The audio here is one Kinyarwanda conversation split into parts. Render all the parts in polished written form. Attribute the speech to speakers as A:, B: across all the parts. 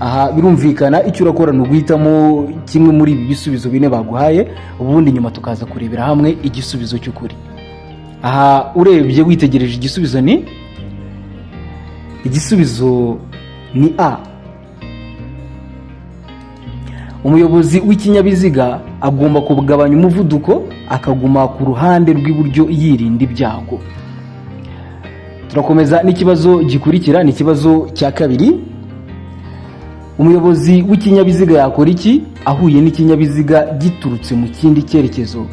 A: Aha birumvikana, icyo urakora ni uguhitamo kimwe muri ibi bisubizo bine baguhaye, ubundi nyuma tukaza kurebera hamwe igisubizo cy'ukuri. Aha urebye, witegereje, igisubizo ni A. Umuyobozi w'ikinyabiziga agomba kugabanya umuvuduko, akaguma ku ruhande rw'iburyo yirinda ibyago. Turakomeza n'ikibazo gikurikira, ni ikibazo cya kabiri. Umuyobozi w'ikinyabiziga yakora iki ahuye n'ikinyabiziga giturutse mu kindi cyerekezo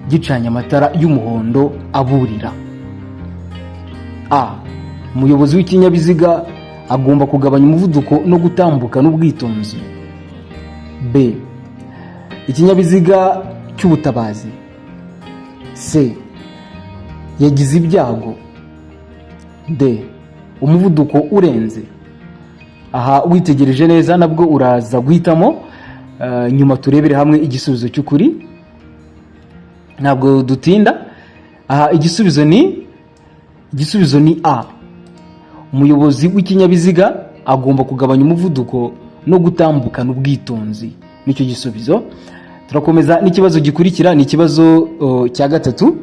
A: gicanye amatara y'umuhondo aburira? A, umuyobozi w'ikinyabiziga agomba kugabanya umuvuduko no gutambuka n'ubwitonzi. B, ikinyabiziga cy'ubutabazi. C, yagize ibyago. D, umuvuduko urenze. Aha witegereje neza, nabwo uraza guhitamo, nyuma turebere hamwe igisubizo cy'ukuri. Ntabwo dutinda. Aha igisubizo ni A. Umuyobozi w'ikinyabiziga agomba kugabanya umuvuduko no gutambukana ubwitonzi, nicyo gisubizo. Turakomeza n'ikibazo gikurikira, ni ikibazo cya gatatu.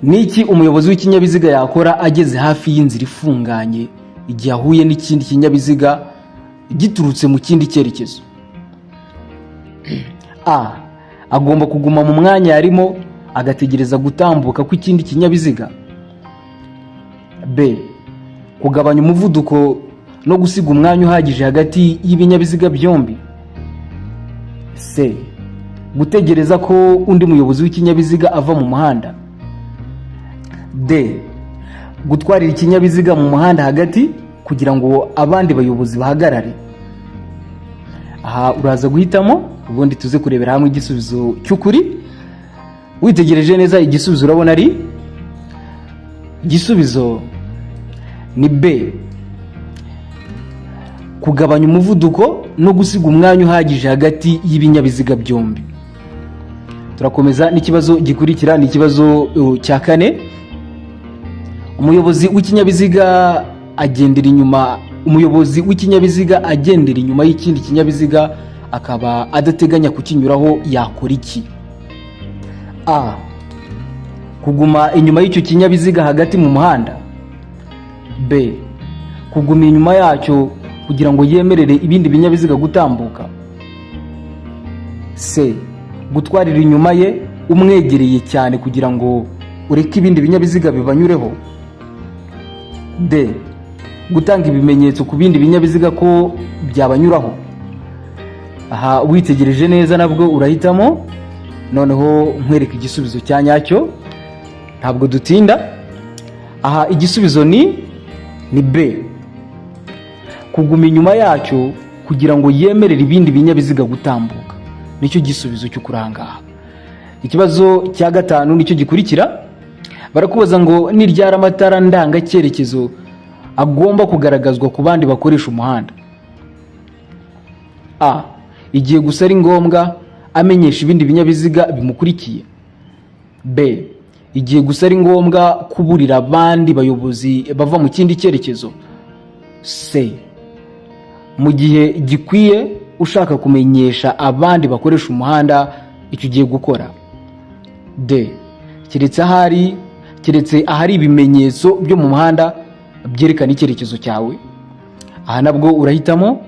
A: Ni iki umuyobozi w'ikinyabiziga yakora ageze hafi y'inzira ifunganye igihe ahuye n'ikindi kinyabiziga giturutse mu kindi cyerekezo? A, agomba kuguma mu mwanya yarimo agategereza gutambuka kw'ikindi kinyabiziga. B, kugabanya umuvuduko no gusiga umwanya uhagije hagati y'ibinyabiziga byombi. C, gutegereza ko undi muyobozi w'ikinyabiziga ava mu muhanda. D, gutwarira ikinyabiziga mu muhanda hagati kugira ngo abandi bayobozi bahagarare. Aha uraza guhitamo, ubundi tuze kurebera hamwe igisubizo cy'ukuri. Witegereje neza igisubizo, urabona ari igisubizo ni B, kugabanya umuvuduko no gusiga umwanya uhagije hagati y'ibinyabiziga byombi. Turakomeza n'ikibazo gikurikira, ni ikibazo cya kane. Umuyobozi w'ikinyabiziga agendera inyuma y'ikindi kinyabiziga akaba adateganya kukinyuraho yakora iki? A, kuguma inyuma y'icyo kinyabiziga hagati mu muhanda. B, kuguma inyuma yacyo kugira ngo yemerere ibindi binyabiziga gutambuka. C, gutwarira inyuma ye umwegereye cyane kugira ngo ureke ibindi binyabiziga bibanyureho. D, gutanga ibimenyetso ku bindi binyabiziga ko byabanyuraho. Aha witegereje neza, nabwo urahitamo, noneho nkwereka igisubizo cya nyacyo. Ntabwo dutinda. Aha igisubizo ni B, kuguma inyuma yacyo kugira ngo yemerere ibindi binyabiziga gutambuka, nicyo gisubizo cyo kurangaha. Ikibazo cya gatanu nicyo gikurikira. Barakubaza ngo: ni ryari amatara ndangacyerekezo agomba kugaragazwa ku bandi bakoresha umuhanda? A, igihe gusa ari ngombwa amenyesha ibindi binyabiziga bimukurikiye. B, igihe gusa ari ngombwa kuburira abandi bayobozi bava mu kindi cyerekezo. C, mu gihe gikwiye ushaka kumenyesha abandi bakoresha umuhanda icyo ugiye gukora. D, keretse ahari ibimenyetso byo mu muhanda byerekana icyerekezo cyawe. Aha nabwo urahitamo.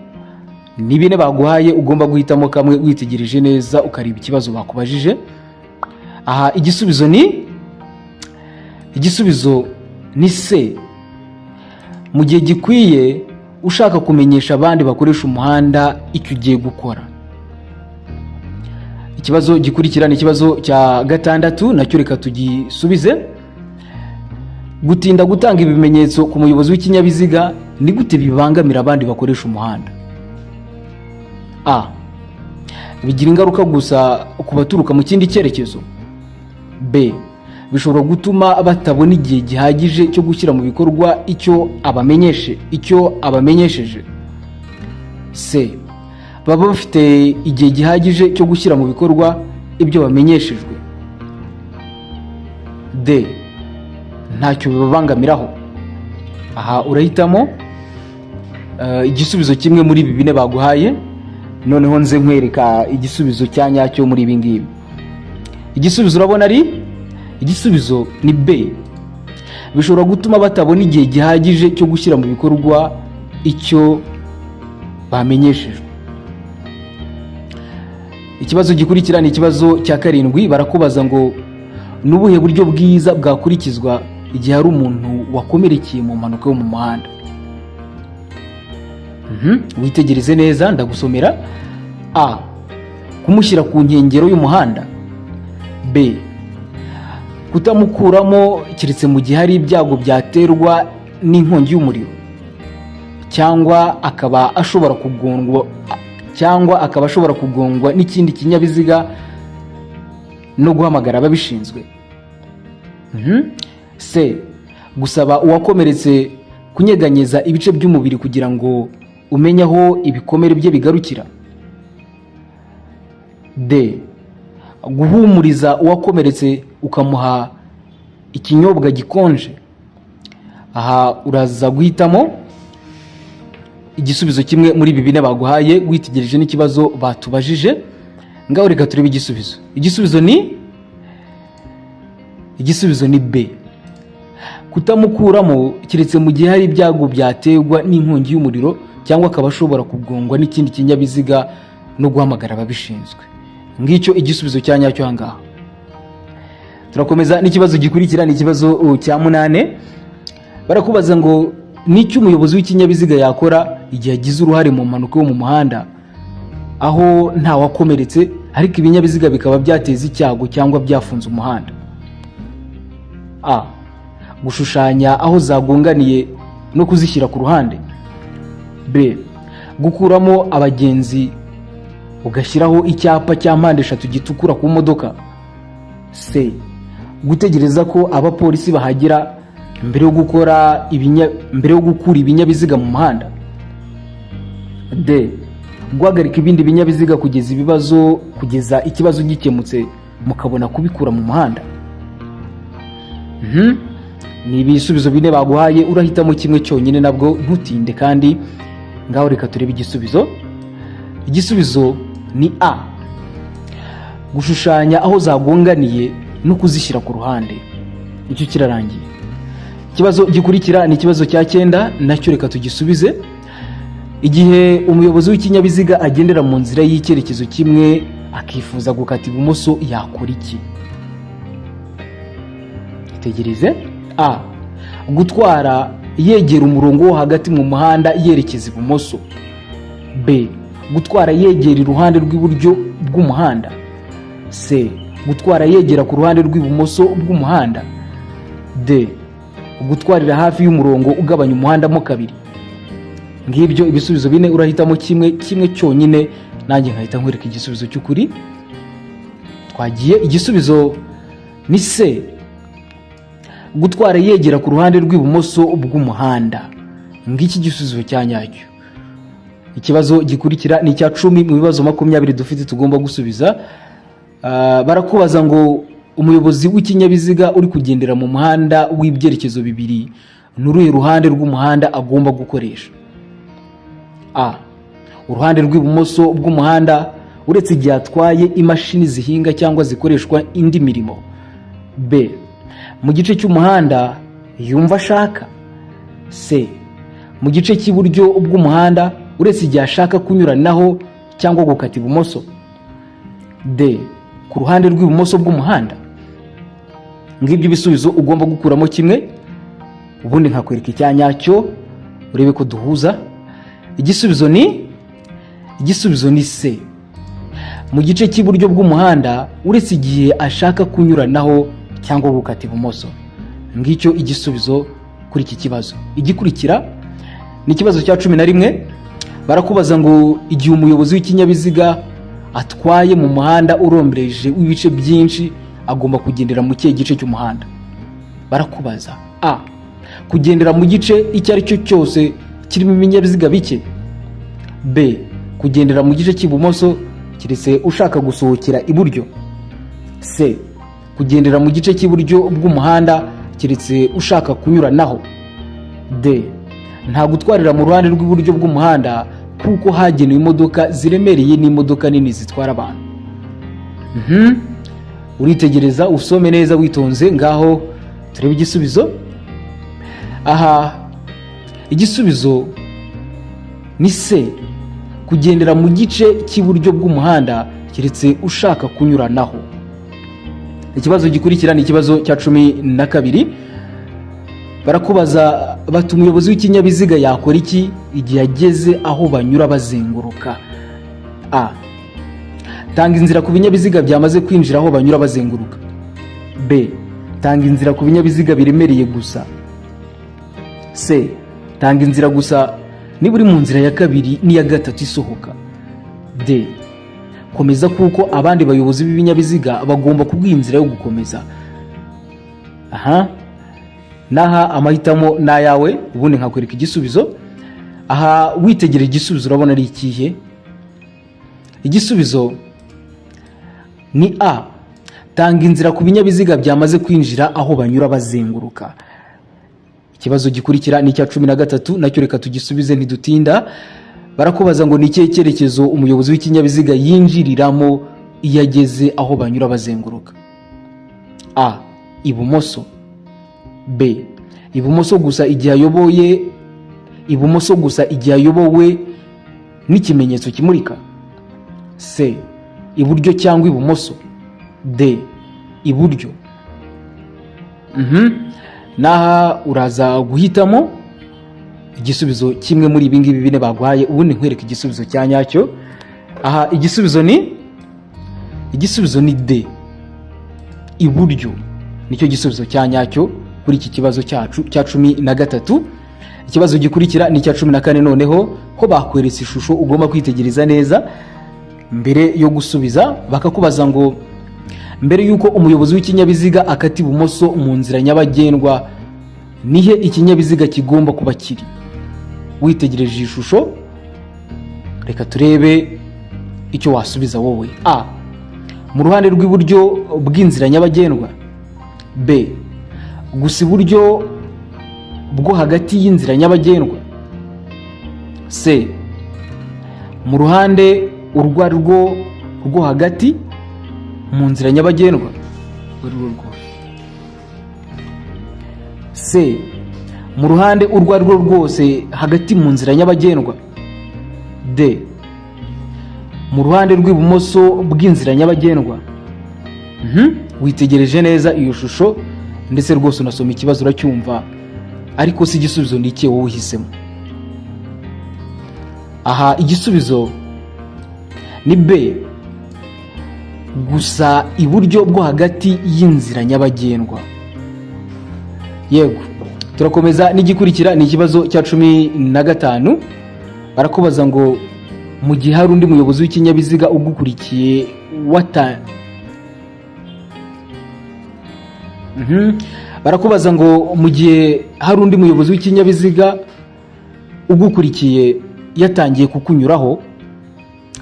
A: Ni bine baguhaye, ugomba guhitamo kamwe witegereje neza ukareba ikibazo bakubajije. Aha igisubizo ni C, mu gihe gikwiye ushaka kumenyesha abandi bakoresha umuhanda icyo ugiye gukora. Ikibazo gikurikira ni ikibazo cya gatandatu, nacyo reka tugisubize. Gutinda gutanga ibimenyetso ku muyobozi w'ikinyabiziga ni gute bibangamira abandi bakoresha umuhanda? A, bigira ingaruka gusa ku baturuka mu kindi cyerekezo. B, bishobora gutuma batabona igihe gihagije cyo gushyira mu bikorwa icyo abamenyesheje. C, baba bafite igihe gihagije cyo gushyira mu bikorwa ibyo bamenyeshejwe. D, ntacyo bibabangamiraho. Aha urahitamo. Igisubizo kimwe muri ibi bine baguhaye, noneho nze nkwereka igisubizo cya nyacyo muri ibi ngibi. Igisubizo urabona ari igisubizo ni B, bishobora gutuma batabona igihe gihagije cyo gushyira mu bikorwa icyo bamenyeshejwe. Ikibazo gikurikira ni ikibazo cya karindwi. Barakubaza ngo: ni ubuhe buryo bwiza bwakurikizwa igihe hari umuntu wakomerekeye mu mpanuka yo mu muhanda? Witegereze neza, ndagusomera. A, kumushyira ku nkengero y'umuhanda. B, kutamukuramo keretse mu gihe hari ibyago byaterwa n'inkongi y'umuriro cyangwa akaba ashobora kugongwa n'ikindi kinyabiziga no guhamagara ababishinzwe. C, gusaba uwakomeretse kunyeganyeza ibice by'umubiri kugira ngo umenye aho ibikomere bye bigarukira. D, guhumuriza uwakomeretse ukamuha ikinyobwa gikonje. Aha uraza guhitamo igisubizo kimwe muri ibi bine baguhaye, witegereje n'ikibazo batubajije. Ngaho reka turebe igisubizo. Igisubizo ni B, kutamukuramo keretse mu gihe hari ibyago byaterwa n'inkongi y'umuriro cyangwa akaba ashobora kugongwa n'ikindi kinyabiziga no guhamagara ababishinzwe. Ngicyo igisubizo cya nyacyo aha ngaha. Turakomeza n'ikibazo gikurikira, ni ikibazo cya munane. Barakubaza ngo: n'icyo umuyobozi w'ikinyabiziga yakora igihe agize uruhare mu mpanuka yo mu muhanda aho ntawakomeretse, ariko ibinyabiziga bikaba byateza icyago cyangwa byafunze umuhanda? A, gushushanya aho zagonganiye no kuzishyira ku ruhande. B, gukuramo abagenzi ugashyiraho icyapa cya mpande eshatu gitukura ku modoka. C, gutegereza ko abapolisi bahagera mbere yo gukura ibinyabiziga mu muhanda. D, guhagarika ibindi binyabiziga kugeza ikibazo gikemutse, mukabona kubikura mu muhanda. Ni ibisubizo bine baguhaye, urahitamo kimwe cyonyine, nabwo ntutinde. Kandi ngaho reka turebe igisubizo. Igisubizo ni A, gushushanya aho zagonganiye no kuzishyira ku ruhande. Icyo kirarangiye. Ikibazo gikurikira ni ikibazo cya cyenda, nacyo reka tugisubize. Igihe umuyobozi w'ikinyabiziga agendera mu nzira y'icyerekezo kimwe akifuza gukata ibumoso, yakora iki? Itegereze. A, gutwara yegera umurongo wo hagati mu muhanda yerekeza ibumoso. B, gutwara yegera iruhande rw'iburyo bw'umuhanda. C, gutwara yegera ku ruhande rw'ibumoso bw'umuhanda. D, gutwarira hafi y'umurongo ugabanya umuhanda mo kabiri. Ngibyo ibisubizo bine, urahitamo kimwe, kimwe cyonyine, nanjye nkahita nkwereka igisubizo cy'ukuri. Twagiye. Igisubizo ni C, gutwara yegera ku ruhande rw'ibumoso bw'umuhanda. Ngiki igisubizo cya nyacyo. Ikibazo gikurikira ni icya 10 mu bibazo 20 dufite tugomba gusubiza. Barakubaza ngo: umuyobozi w'ikinyabiziga uri kugendera mu muhanda w'ibyerekezo bibiri, ni uruhe ruhande rw'umuhanda agomba gukoresha? A, uruhande rw'ibumoso bw'umuhanda, uretse igihe atwaye imashini zihinga cyangwa zikoreshwa indi mirimo. B, mu gice cy'umuhanda yumva ashaka. C, mu gice cy'iburyo bw'umuhanda, uretse igihe ashaka kunyuranaho cyangwa gukata ibumoso. D, ku ruhande rw'ibumoso bw'umuhanda. Ngibyo ibisubizo, ugomba gukuramo kimwe, ubundi nkakwereka icya nyacyo, urebe ko duhuza. Igisubizo ni C, mu gice cy'iburyo bw'umuhanda, uretse igihe ashaka kunyuranaho cyangwa gukata ibumoso. Ngicyo igisubizo kuri iki kibazo. Igikurikira ni ikibazo cya 11. Barakubaza ngo: igihe umuyobozi w'ikinyabiziga atwaye mu muhanda urombereje w'ibice byinshi, agomba kugendera mu kihe gice cy'umuhanda? Barakubaza: A, kugendera mu gice icyo ari cyo cyose kirimo ibinyabiziga bike. B, kugendera mu gice cy'ibumoso keretse ushaka gusohokera iburyo. C, kugendera mu gice cy'iburyo bw'umuhanda keretse ushaka kunyuranaho. D, Nta gutwarira mu ruhande rw'iburyo bw'umuhanda kuko hagenewe imodoka ziremereye n'imodoka nini zitwara abantu. Uritegereza, usome neza witonze. Ngaho turebe igisubizo. Aha igisubizo ni C, kugendera mu gice cy'iburyo bw'umuhanda keretse ushaka kunyuranaho. Ikibazo gikurikira ni ikibazo cya 12. Barakubaza bati: "Umuyobozi w'ikinyabiziga yakora iki igihe ageze aho banyura bazenguruka?" A, tanga inzira ku binyabiziga byamaze kwinjira aho banyura bazenguruka. B, tanga inzira ku binyabiziga biremereye gusa. C, tanga inzira gusa niba uri mu nzira ya kabiri n'iya gatatu isohoka. D, komeza kuko abandi bayobozi b'ibinyabiziga bagomba kuguha inzira yo gukomeza. Aha naha amahitamo ni ayawe, ubundi nkakwereka igisubizo. Aha witegereje igisubizo, urabona ari ikihe? Igisubizo ni A, tanga inzira ku binyabiziga byamaze kwinjira aho banyura bazenguruka. Ikibazo gikurikira ni icya 13, nacyo reka tugisubize ntidutinda. Barakubaza ngo: "Ni ikihe cyerekezo umuyobozi w'ikinyabiziga yinjiriramo iyo ageze aho banyura bazenguruka?" A, ibumoso. B, ibumoso gusa igihe ayoboye, ibumoso gusa igihe ayobowe n'ikimenyetso kimurika. C, iburyo cyangwa ibumoso. D, iburyo. N'aha uraza guhitamo igisubizo kimwe muri ibi ngibi bine baguhaye, ubundi nkwereka igisubizo cya nyacyo. Aha igisubizo ni D, iburyo, nicyo gisubizo cya nyacyo kuri iki kibazo cyacu cya 13. Ikibazo gikurikira ni icya 14. Noneho ho bakweretse ishusho ugomba kwitegereza neza mbere yo gusubiza. Bakakubaza ngo: "Mbere y'uko umuyobozi w'ikinyabiziga akata ibumoso mu nzira nyabagendwa, nihe ikinyabiziga kigomba kuba kiri?" Witegereje iyi shusho, reka turebe icyo wasubiza wowe. A, mu ruhande rw'iburyo bw'inzira nyabagendwa. B, gusa iburyo bwo hagati y'inzira nyabagendwa. C, mu ruhande urwo ari rwo rwo hagati mu nzira nyabagendwa urwo ari rwo rwose. C, mu ruhande urwo ari rwo rwose hagati mu nzira nyabagendwa. D, mu ruhande rw'ibumoso bw'inzira nyabagendwa. Witegereje neza iyo shusho, ndetse rwose unasoma ikibazo uracyumva, ariko si igisubizo ni ikihe wowe uhisemo? Aha igisubizo ni B, gusa iburyo bwo hagati y'inzira nyabagendwa. Yego, turakomeza n'igikurikira ni ikibazo cya 15. Barakubaza ngo: "Mu gihe hari undi muyobozi w'ikinyabiziga ugukurikiye wata Barakubaza ngo: "Mu gihe hari undi muyobozi w'ikinyabiziga ugukurikiye yatangiye kukunyuraho,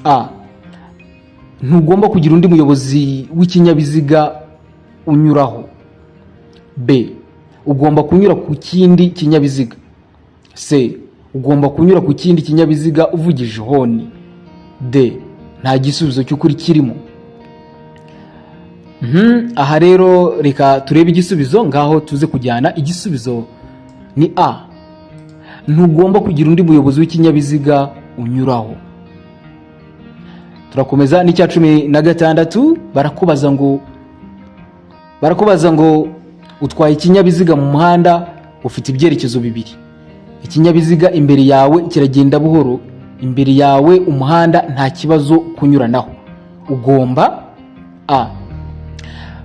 A: A, ntugomba kugira undi muyobozi w'ikinyabiziga unyuraho. B, ugomba kunyura ku kindi kinyabiziga. C, ugomba kunyura ku kindi kinyabiziga uvugije honi. D, nta gisubizo cy'ukuri kirimo." Aha rero reka turebe igisubizo, ngaho tuze kujyana. Igisubizo ni A, ntugomba kugira undi muyobozi w'ikinyabiziga unyuraho. Turakomeza n'icya 16. Barakubaza ngo: "Utwaye ikinyabiziga mu muhanda ufite ibyerekezo bibiri. Ikinyabiziga imbere yawe kiragenda buhoro. Imbere yawe umuhanda nta kibazo kunyuranaho. Ugomba: A,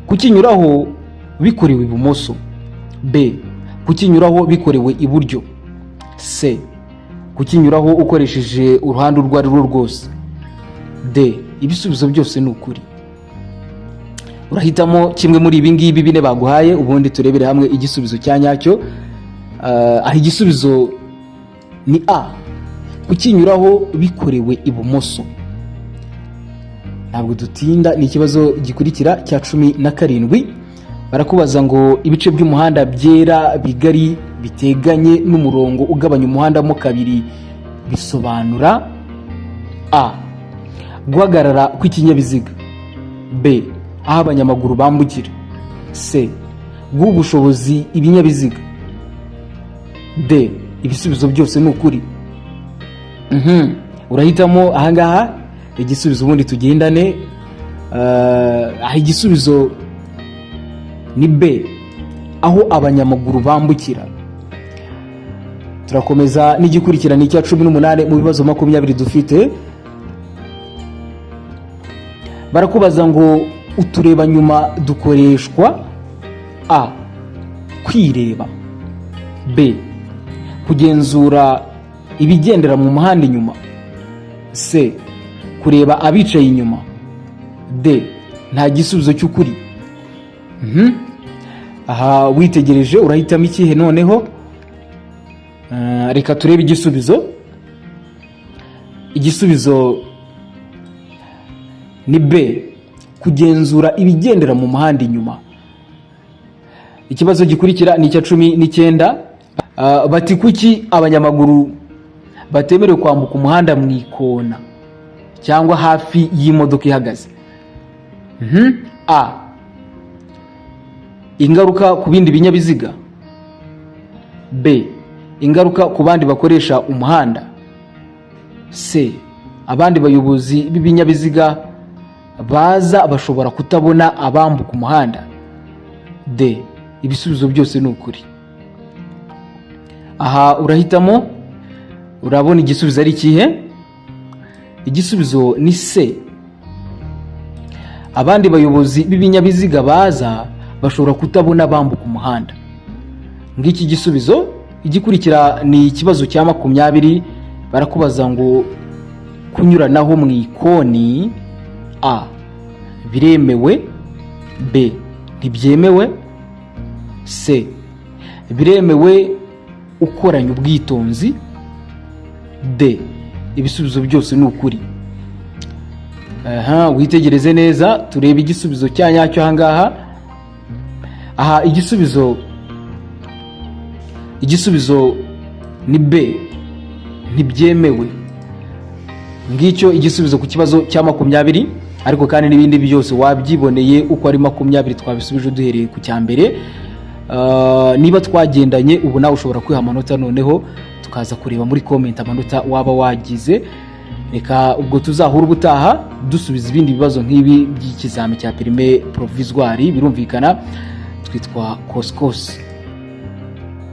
A: kukinyuraho bikorewe ibumoso. B, kukinyuraho bikorewe iburyo. C, kukinyuraho ukoresheje uruhande urwo ari rwo rwose. D, ibisubizo byose ni ukuri." Urahitamo kimwe muri ibi ngibi bine baguhaye, ubundi turebere hamwe igisubizo cya nyacyo. Aha igisubizo ni A, kukinyuraho bikorewe ibumoso. Ntabwo dutinda, ni ikibazo gikurikira cya 17. Barakubaza ngo ibice by'umuhanda byera bigari biteganye n'umurongo ugabanya umuhanda mo kabiri bisobanura: A, guhagarara kw'ikinyabiziga; B, aho abanyamaguru bambukira; C, guha ubushobozi ibinyabiziga; D, ibisubizo byose ni ukuri. Urahitamo ahangaha igisubizo, ubundi tugendane. Aha igisubizo ni B, aho abanyamaguru bambukira. Turakomeza n'igikurikirana icya 18 mu bibazo 20 dufite. Barakubaza ngo utureba nyuma dukoreshwa: A, kwireba; B, kugenzura ibigendera mu muhanda inyuma; C, kureba abicaye inyuma; D, nta gisubizo cy'ukuri. Aha witegereje urahitamo ikihe noneho? Reka turebe igisubizo. Igisubizo ni B, kugenzura ibigendera mu muhanda inyuma. Ikibazo gikurikira ni icya 19. Bati kuki abanyamaguru batemerewe kwambuka umuhanda mu ikona cyangwa hafi y'imodoka ihagaze? A, ingaruka ku bindi binyabiziga; B, ingaruka ku bandi bakoresha umuhanda; C, abandi bayobozi b'ibinyabiziga baza bashobora kutabona abambuka umuhanda; D, ibisubizo byose ni ukuri. Aha urahitamo, urabona igisubizo ari ikihe? Igisubizo ni C, abandi bayobozi b'ibinyabiziga baza bashobora kutabona bambuka umuhanda. Ngiki gisubizo. Igikurikira ni ikibazo cya 20. Barakubaza ngo kunyuranaho mu ikoni: A, biremewe; B, ntibyemewe; C, biremewe ukoranye ubwitonzi; D, ibisubizo byose ni ukuri. Aha witegereze neza, turebe igisubizo cya nyacyo ahangaha. Aha igisubizo ni B, ntibyemewe. Ngicyo igisubizo ku kibazo cya 20. Ariko kandi n'ibindi byose wabyiboneye, uko ari 20 twabisubije duhereye ku cya mbere. Niba twagendanye, ubu nawe ushobora kwiha amanota, noneho tukaza kureba muri comment amanota waba wagize. Reka ubwo tuzahura ubutaha dusubiza ibindi bibazo nk'ibi by'ikizami cya permis provisoire. Birumvikana, twitwa Kosikos.